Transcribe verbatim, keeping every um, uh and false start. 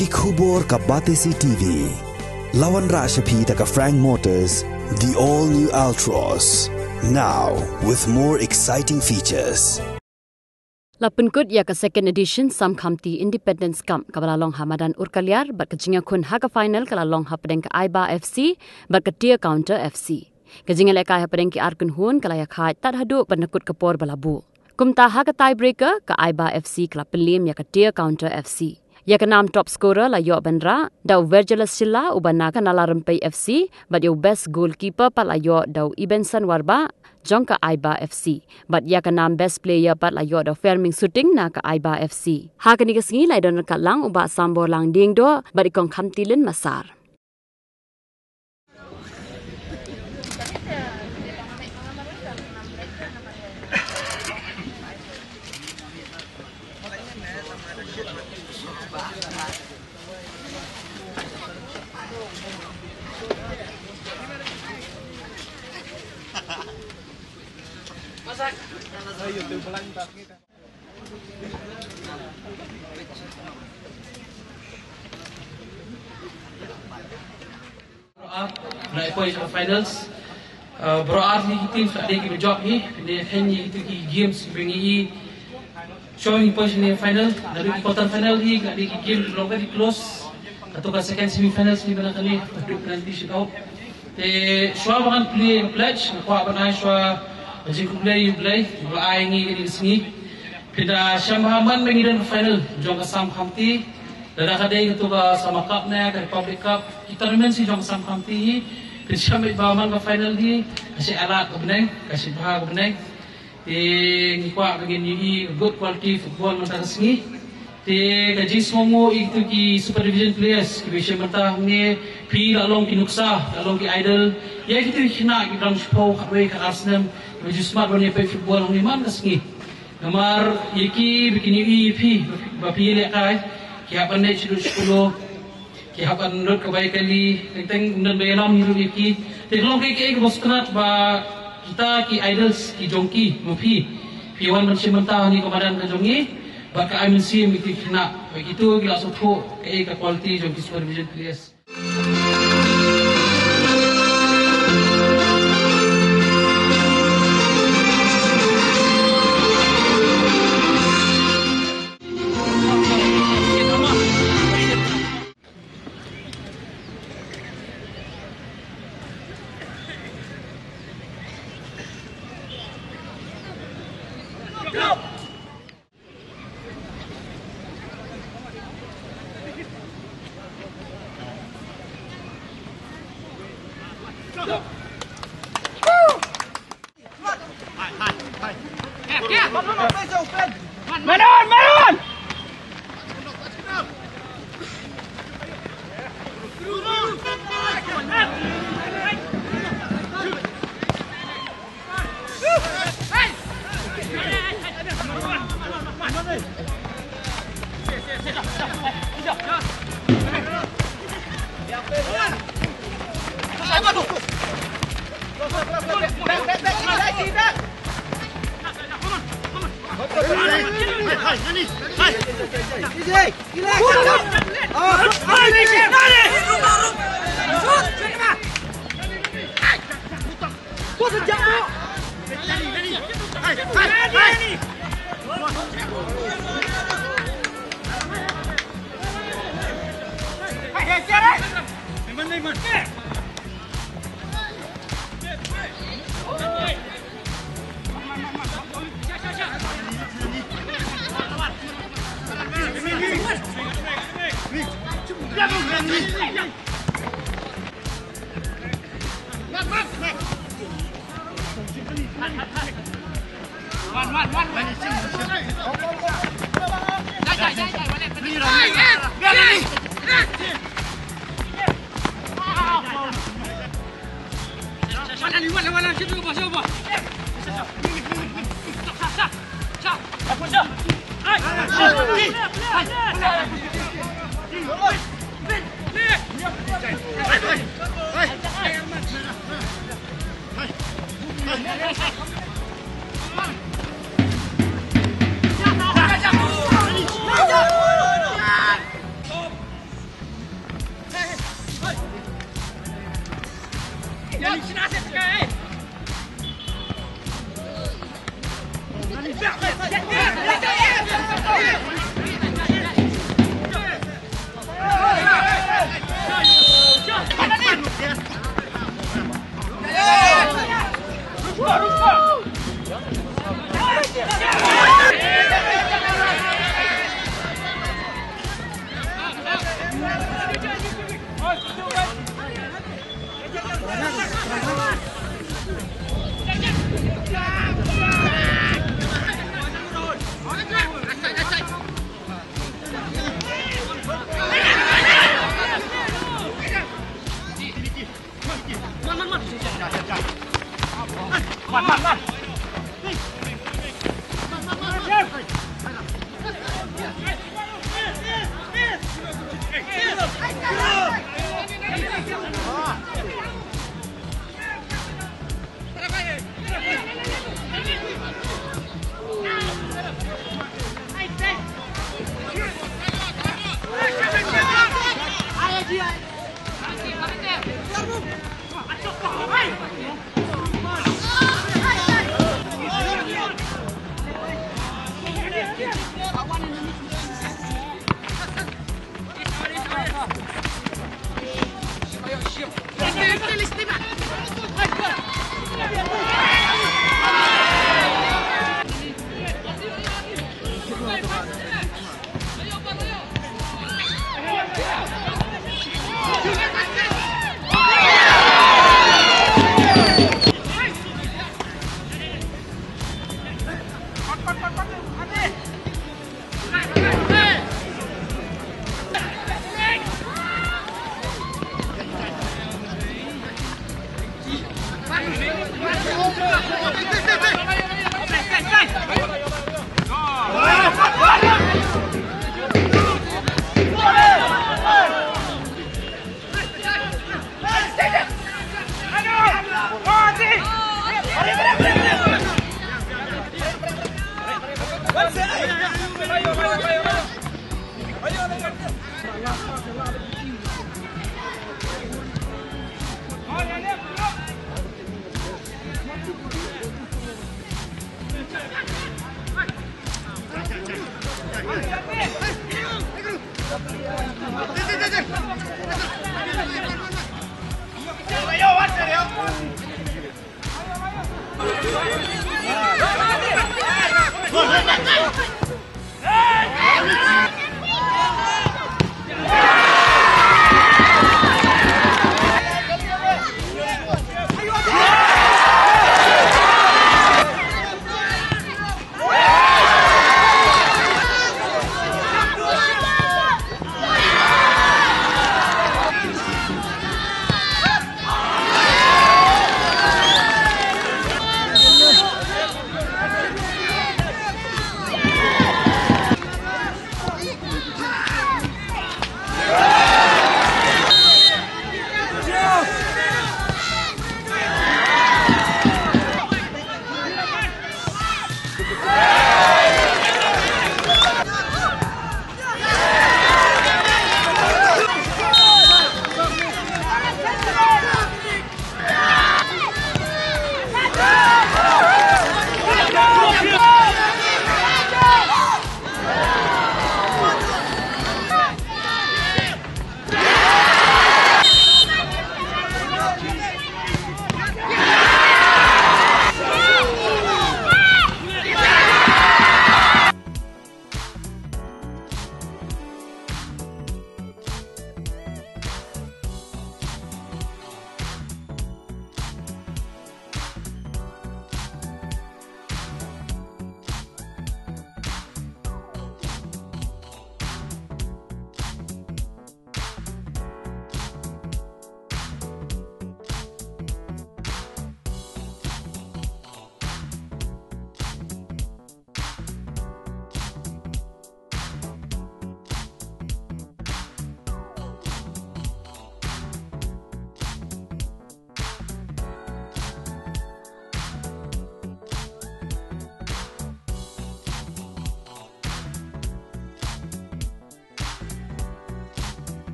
Ki khubor ka Batesi T V. La wanrah sha phi da ka Frank Motors, the all new Altroz. Now, with more exciting features. La pynkut ïa ka second edition Sam Khamti Independence Cup kaba la long ha madan Urkaliar bad ka jingïakhun ha ka final ka la long hapdeng ka Aiba F C bad ka Tier Counter F C. Ka jingïalehkai hapdeng ki ar kynhun ka la ïakhaid tad haduh ban da kut ka por ba la buh. Kumta ha ka tiebreaker ka Aiba F C ka la pynliem ïa ka Tier Counter F C. Ïa ka nam top scorer la ïoh ban rah da u Vergelus Shylla uba na ka Nalarympei F C bad ïa u best goalkeeper pat la ïoh da u Ibenson Warbah jong ka Aiba F C. Bad ïa ka nam best player pat la ïoh da u Ferming Suting na ka Aiba F C. Ha kane ka sngi la ïadon ryngkat lang u Bah Samborlang Diengdoh bad i Kong Khamtilin Massar. Baroh ar, la ïa poi sha finals. Uh, baroh ar hi ki team ka dei kiba jop hi, ne hynrei hi ki games kiba ngi i. Shuwa ngi poi sha final, naduh ki quarter final hi ka dei ki game kiba long very close. Kato ka second semi finals hi ba na kane, naduh penalty shootout. Te shuwa ba ngan plie ka pledge, nga kwah ban ai shuwa ka jingkhublei ïa U Blei ba la ai ngi kane ka sngi. Phin da shem bha man ba ngi don ka final jong ka Sam Khamti. Lada ka dei kato ka Sama Cup ne ka Republic Cup, ki tournament hi jong ka Sam Khamti hi, phin shem bha man ka final hi, ka shu alat ka bneng, ka shu bha ka bneng. Te ngi kwah ba ngin ïohi good quality football mynta ka sngi. Te ka jingsngewnguh ïa kito ki Super Division players kiba shim bynta hangne, phi la long ki nuksa, la long ki idol ïa kito ki khynnah kiba dang shiphew, khatwei, khatar snem, kiba ju smat ban ïa peit football hangne man ka sngi. Namar ïa ki ba kin ïohi ïa phi ba phi ïalehkai, ki hap ban leit shaduh sha kulo, ki hap ban lut ka bai kali, teng teng ym don ba ïalam hi ruh ïa ki. Te ka long kaei kaei kaba sngewtynnat ba kita ki idols ki jong ki, ma phi, phi wan ban shim bynta ha kane ka madan ka jong ngi bad ka ai mynsiem ïa ki khynnah ba kito ki la sngewthuh kaei ka quality jong ki Super Division players.